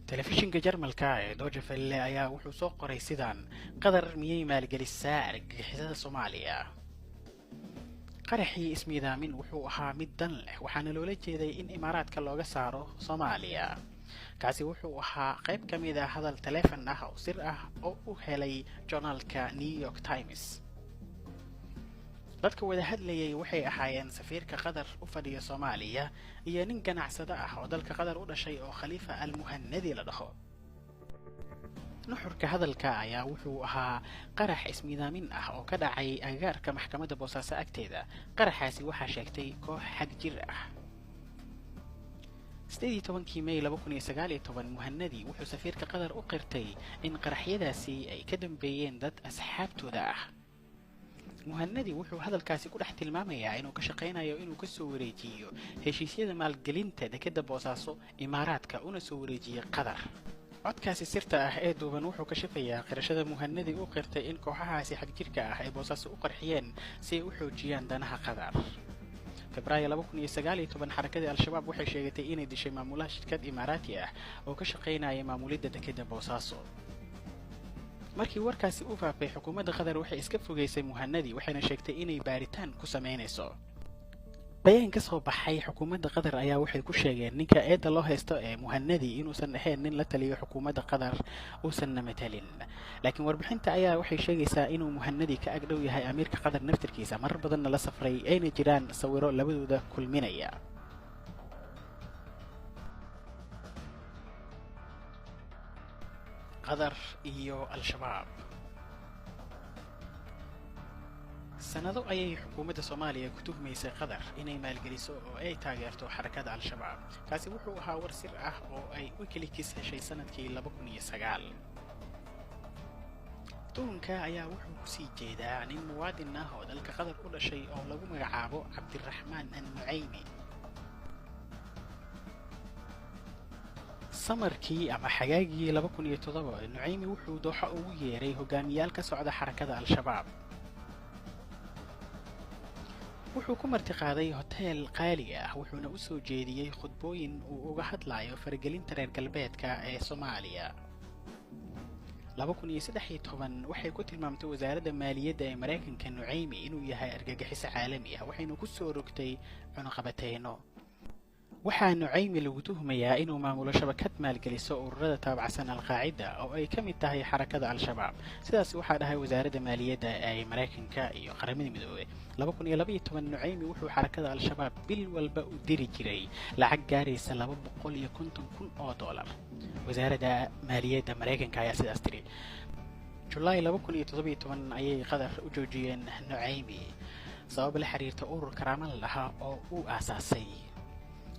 Telefishinka Jarmalka ee Deutsche Welle ayaa wuxuu soo qoray sidaan: Qatar miyay maalgelisaa argagixisada Soomaaliya? Qaraxii ismiidaamin wuxuu ahaa mid dan leh, waxaana loola jeeday in Imaaraadka looga saaro Soomaaliya. Kaasi wuxuu ahaa qayb ka mid ah hadal taleefon ah oo sir ah oo u helay joornaalka New York Times. Dadka wada hadlayay waxay ahaayeen safiirka Qatar u fadhiya Soomaaliya iyo nin ganacsado ah oo dalka Qatar u dhashay oo Khaliifa Al Muhanadi la dhaho. Nuxurka hadalka ayaa wuxuu ahaa qarax ismiidaamin ah oo ka dhacay agagaarka maxkamadda Boosaaso agteeda. Qaraxaasi waxaa sheegtay koox xag jir ah. 18-kii May 2019, Muhanadi wuxuu safiirka Qatar u qirtay in qaraxyadaasi ay ka dambeeyeen dad asxaabtooda ah. Muhanadi wuxuu hadalkaasi ku dhex tilmaamayaa inuu ka shaqaynayo inuu ka soo wareejiyo heshiisyada maalgelinta dekedda Boosaaso Imaaraadka una soo wareejiyey Qatar. Codkaasi sirta ah ee duuban wuxuu ka shafayaa qirashada Muhanadi u qirtay in kooxahaasi xagjirka ah ay Boosaaso u qarxiyeen si ay u xoojiyaan danaha Qatar. Febraayo 2019, xarakadii Al-Shabaab waxay sheegatay inay dishay maamulaha shirkad Imaaraati ah oo ka shaqaynaya maamulidda dekedda Boosaaso. Markii warkaasi u faafay, xukuumadda Qatar waxay iska fogeysay Muhanadi, waxayna sheegtay inay baaritaan ku samaynayso. Bayaan ka soo baxay xukuumadda Qatar ayaa waxay ku sheegeen ninka eedda loo haysto ee Muhanadi inuusan ahayn nin la taliyo xukuumadda Qatar, uusanna matalin. Laakiin warbixinta ayaa waxay sheegaysaa inuu Muhanadi ka agdhow yahay amiirka Qatar naftirkiisa, marar badanna la safray, ayna jiraan sawiro labadooda kulminaya. Qatar iyo Al-Shabaab. Sanado ayay xukuumadda Soomaaliya ku tuhmaysay Qatar inay maalgeliso oo ay taageerto xarakada Al-Shabaab. Kaasi wuxuu ahaa war sir ah oo ay WikiLeaks heshay sanadkii 2009. Tuhunka ayaa wuxuu kusii jeedaa nin muwaadin ah oo dalka Qatar u dhashay oo lagu magacaabo Cabdiraxmaan An-Nucaymi. Samarkii ama xagaagii 2007, Nucaymi wuxuu Dooxo ugu yeeray hogaamiyaal ka socda xarakada Al-Shabaab. Wuxuu ku martiqaaday hoteel qaali ah, wuxuuna u soo jeediyey khudbooyin uu uga hadlayo faragelinta reer galbeedka ee Soomaaliya. 2013, waxay ku tilmaamtay wasaaradda maaliyadda ee Maraykanka Nucaymi inuu yahay argagixiso caalami ah, waxayna ku soo rogtay cunuqabateyno. Waxaa Nucaymi lagu tuhmayaa inuu maamulo shabakad maalgeliso ururada taabacsan Alqaacida oo ay ka mid tahay xarakada Al-Shabaab. Sidaas waxaa dhahay wasaaradda maaliyadda ee Maraykanka iyo Qaramada Midoobey. 2012, Nucaymi wuxuu xarakada Al-Shabaab bil walba u diri jiray lacag gaaraysa 250,000 oo dollar. Wasaaradda maaliyadda Maraykanka ayaa sidaas tiri. Julaay 2017 ayay Qatar u joojiyeen Nucaymi sabab la xiriirta urur karaama la dhahaa oo uu aasaasay.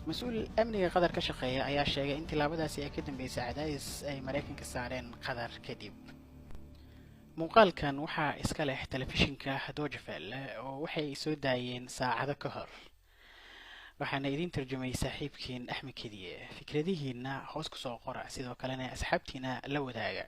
Mas-uul amniga Qatar ka shaqeeya ayaa sheegay in tillaabadaasi ay ka dambeysay cadaadis ay Maraykanka saareen Qatar kadib. Muuqaalkan waxaa iska leh telefishinka Deutsche Welle oo waxay soo daayeen saacado ka hor, waxaana idiin tarjumay saaxiibkiin Axmed Kediye. Fikradihiina hoos kusoo qora, sidoo kalena asxaabtiina la wadaaga.